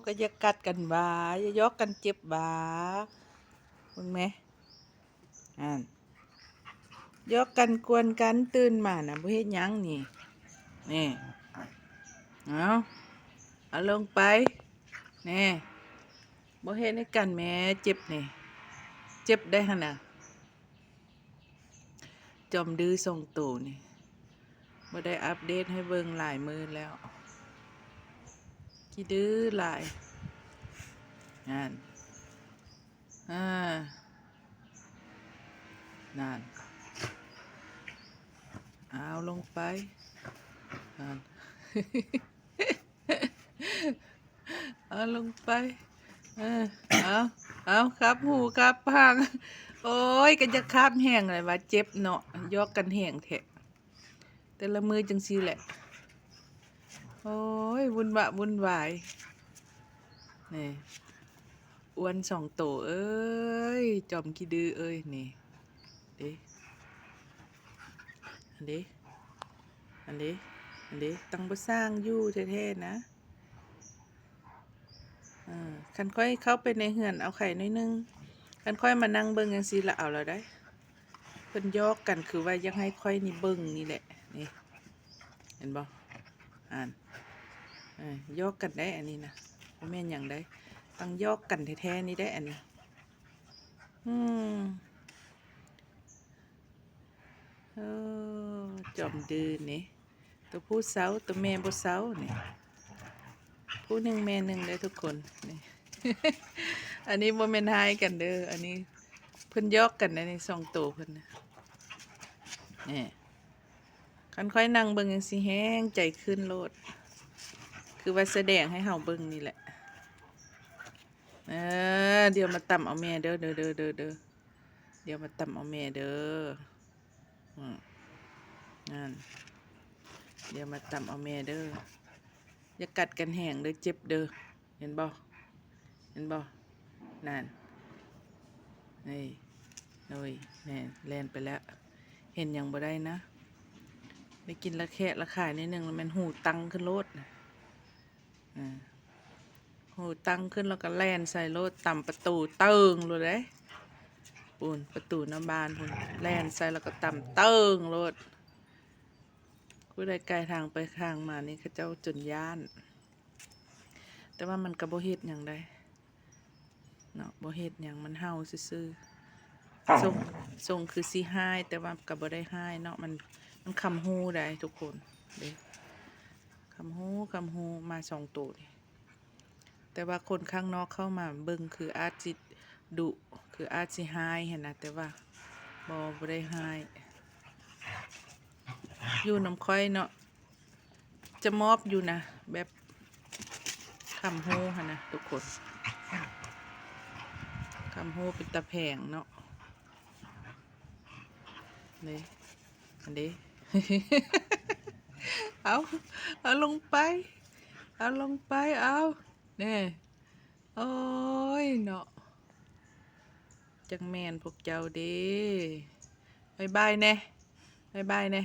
ກໍຢ່າກັດກັນຫວາ ຢ່າຢອກກັນເຈັບຫວາ. ເບິ່ງແມ ຫັ້ນ ຢອກກັນກວນກັນ ຕື່ນມານະ ບໍ່ເຮັດຫຍັງນີ້ ນີ້ ເອົາ ເອົາລົງໄປ ແນ່ ບໍ່ເຮັດໃຫ້ກັນແມ ເຈັບນີ້ ເຈັບໄດ້ຫັ້ນນະ. ຈອມດື້ສອງໂຕນີ້ ບໍ່ໄດ້ອັບເດດໃຫ້ເບິ່ງຫຼາຍມື້ແລ້ວ ຂີ້ດື້ຫຼາຍ ນັ້ນ ອ່າ ນັ້ນ ເອົາລົງໄປ ນັ້ນ. ເອົາລົງໄປ ເອີ ເອົາ ເອົາ ຄັບຫູຄັບຫາງ ໂອ້ຍ ກໍຢ່າຄາບແຮງແຫຼະວ່າເຈັບເນາະ ຢອກກັນແຮງແທ້ ແຕ່ລະມື້ຈັ່ງຊີ້ແຫຼະ ໂອ້ຍ ວຸ່ນວະວຸ່ນວາຍ ນີ້ ອ້ວນສອງໂຕເອີຍ ຈອມຂີ້ດື້ເອີຍ ນີ້ ເດ້ ອັນເດ້ ອັນເດ້ ອັນເດ້ ຕັ້ງບໍ່ສ້າງຢູ່ແທ້ໆນະ. ເອີ ຄັນຂ້ອຍເຂົ້າໄປໃນເຮືອນເອົາໄຂ່ໜ້ອຍໜຶ່ງ ຄັນຂ້ອຍມານັ່ງເບິ່ງຈັ່ງຊີ້ລະເອົາລະໄດ໋ ເພິ່ນຢອກກັນ ຄືວ່າຢາກໃຫ້ຂ້ອຍນີ້ເບິ່ງນີ້ແຫຼະ ນີ້ ເຫັນບໍ່ ຫັ້ນ ເອີ ຢອກກັນໄດ໋ ອັນນີ້ນະ ບໍ່ແມ່ນຫຍັງໄດ໋ ຕັ້ງຢອກກັນແທ້ໆນີ້ໄດ໋ ອັນນີ້ ອືມ. ເອີ ຈອມດື້ນີ້ ໂຕຜູ້ເຊົາ ໂຕແມ່ບໍ່ເຊົານີ້ ຜູ້ໜຶ່ງແມ່ໜຶ່ງເດີທຸກຄົນ ນີ້ ອັນນີ້ບໍ່ແມ່ນຮ້າຍກັນເດີ ອັນນີ້ເພິ່ນຢອກກັນໄດ໋ ນີ້ສອງໂຕເພິ່ນນະ ນີ້ ຄັນຂ້ອຍນັ່ງເບິ່ງຈັ່ງຊີ້ແຮງໃຈຂຶ້ນໂລດ ຄືວ່າສະແດງໃຫ້ເຮົາເບິ່ງນີ້ແຫຼະ ເອີ ດຽວມາຕຳເອົາແມ່ເດີ ເດີ ເດີ ເດີ ເດີ. ດຽວມາຕຳເອົາແມ່ເດີ ອືມ ນັ້ນ ດຽວມາຕຳເອົາແມ່ເດີ ຢ່າກັດກັນແຮງເດີ ເຈັບເດີ ເຫັນບໍ່ ເຫັນບໍ່ ນັ້ນ ນີ້ ໂອ້ຍ ແນ່ ແລ່ນໄປແລ້ວ ເຫັນຫຍັງບໍ່ໄດ້ນະ ໄດ້ກິນລະແຄະລະຄາຍໜ້ອຍໜຶ່ງ ແລ້ວແມ່ນຫູຕັ້ງຂຶ້ນໂລດນະ. ອາ ຫູຕັ້ງຂຶ້ນແລ້ວກໍແລ່ນໃສ່ໂລດ ຕຳປະຕູເຕີງໂລດເດ້ ປູ້ນ ປະຕູໜ້າບ້ານພຸ້ນ ແລ່ນໃສ່ແລ້ວກໍຕຳເຕີງໂລດ ຜູ້ໃດກາຍທາງໄປທາງມານີ້ ເຂົາເຈົ້າຈົນຢ້ານ ແຕ່ວ່າມັນກໍບໍ່ເຮັດຫຍັງໃດ ເນາະ ບໍ່ເຮັດຫຍັງ ມັນເຫົ່າຊື່ໆ ຊົງ ຊົງຄືຊິຮ້າຍ ແຕ່ວ່າກໍບໍ່ໄດ້ຮ້າຍເນາະ ມັນ ມັນຄຳຮູ້ໄດ໋ທຸກຄົນເດ້ ຄຳຮູ້ ຄຳຮູ້ ມາສອງໂຕນີ້ ແຕ່ວ່າຄົນຂ້າງນອກເຂົ້າມາເບິ່ງ ຄືອາດຊິດຸ ຄືອາດຊິຮ້າຍຫັ້ນນະ ແຕ່ວ່າບໍ່ ບໍ່ໄດ້ຮ້າຍ ຢູ່ນຳຂ້ອຍເນາະ ຈະມອບຢູ່ນະ ແບບຄຳຮູ້ຫັ້ນນະທຸກຄົນ ຄຳຮູ້ເປັນຕາແພງເນາະ ນີ້ ອັນເດ້ ເອົາ ເອົາລົງໄປ ເອົາລົງໄປ ເອົາ ແນ່ ໂອ້ຍເນາະ ຈັກແມ່ນພວກເຈົ້າເດ້ ບາຍບາຍແນ່ ບາຍບາຍແນ່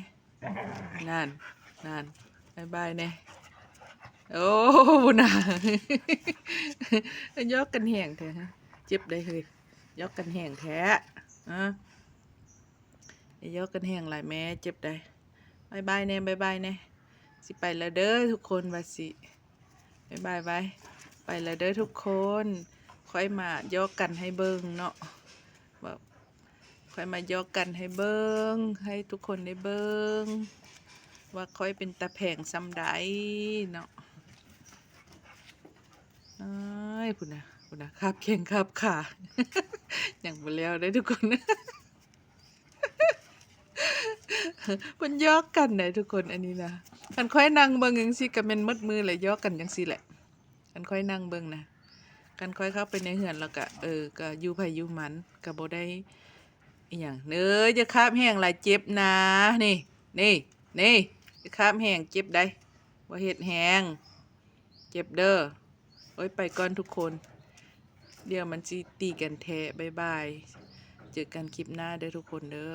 ນັ້ນ ນັ້ນ ບາຍບາຍແນ່ ໂອ້ ພຸ້ນນະ ຢອກກັນແຮງແທ້ ເຈັບໄດ໋ເຮີ້ຍ ຢອກກັນແຮງແທ້ ອາ ຢ່າຢອກກັນແຮງຫຼາຍແມ້ ເຈັບໄດ໋ ບາຍບາຍແນ່ ບາຍບາຍແນ່ ຊິໄປແລ້ວເດີທຸກຄົນ ວ່າຊິ ບາຍບາຍ ບາຍ ໄປແລ້ວເດີທຸກຄົນ ຂ້ອຍມາຢອກກັນໃຫ້ເບິ່ງເນາະ ວ່າຂ້ອຍມາຢອກກັນໃຫ້ເບິ່ງ ໃຫ້ທຸກຄົນໄດ້ເບິ່ງ ວ່າຂ້ອຍເປັນຕາແພງສ່ຳໃດເນາະ ເອີຍ ພຸ້ນນະ ພຸ້ນນະ ຄາບແຂ້ງຄາບຂາ ຍັງບໍ່ແລ້ວເດີທຸກຄົນ. ເພິ່ນຢອກກັນໄດ໋ທຸກຄົນ ອັນນີ້ນະ ຄັນຂ້ອຍນັ່ງເບິ່ງຈັ່ງຊີ້ກໍແມ່ນໝົດມື້ແຫຼະ ຢອກກັນຈັ່ງຊີ້ແຫຼະ ຄັນຂ້ອຍນັ່ງເບິ່ງນະ ຄັນຂ້ອຍເຂົ້າໄປໃນເຮືອນແລ້ວກະ ເອີ ກະຢູ່ໃຜຢູ່ມັນ ກະບໍ່ໄດ້ອີ່ຫຍັງ ເອີ ຢ່າຄາບແຮງຫຼາຍ ເຈັບນາ ນີ້ ນີ້ ນີ້ ຢ່າຄາບແຮງ ເຈັບໄດ໋ ບໍ່ເຮັດແຮງ ເຈັບເດີ ໂອ້ຍ ໄປກ່ອນທຸກຄົນ ດຽວມັນຊິຕີກັນແທ້ ບາຍບາຍ ເຈີກັນຄລິບໜ້າເດີທຸກຄົນເດີ.